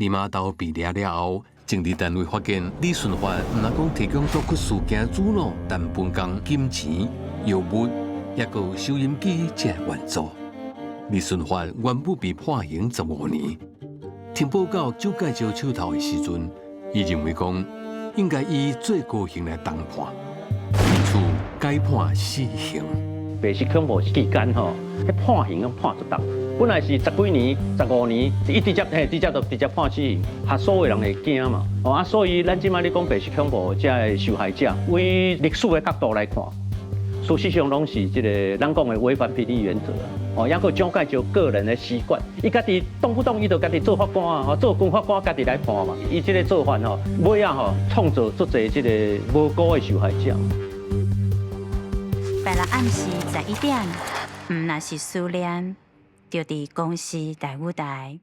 利瑪竇被掠了後，政治單位發現李順發毋但講提供毒品事件主腦，陳文江金錢、藥物，抑閣有收音機這援助。李順發原本被判刑15年，聽報到蔣介石手頭的時陣，伊認為講應該以最高刑來重判，因此改判死刑。白色恐怖期間吼，彼判刑攏判足重，本來是十幾年、15年，伊直接嘿直接就直接判死刑，嚇所有人會驚嘛。哦啊，所以咱這擺咧講白色恐怖這个受害者，為歷史的角度來看，事實上攏是這个咱講的違反比例原則。哦，抑閣蔣介石個人的習慣，伊家己動不動伊就家己做法官啊，做軍法官家己來判嘛。伊這个做法吼，尾仔吼創造足濟這个無辜的受害者。拜六暗時11點，毋若是思念，就佇公視第五台。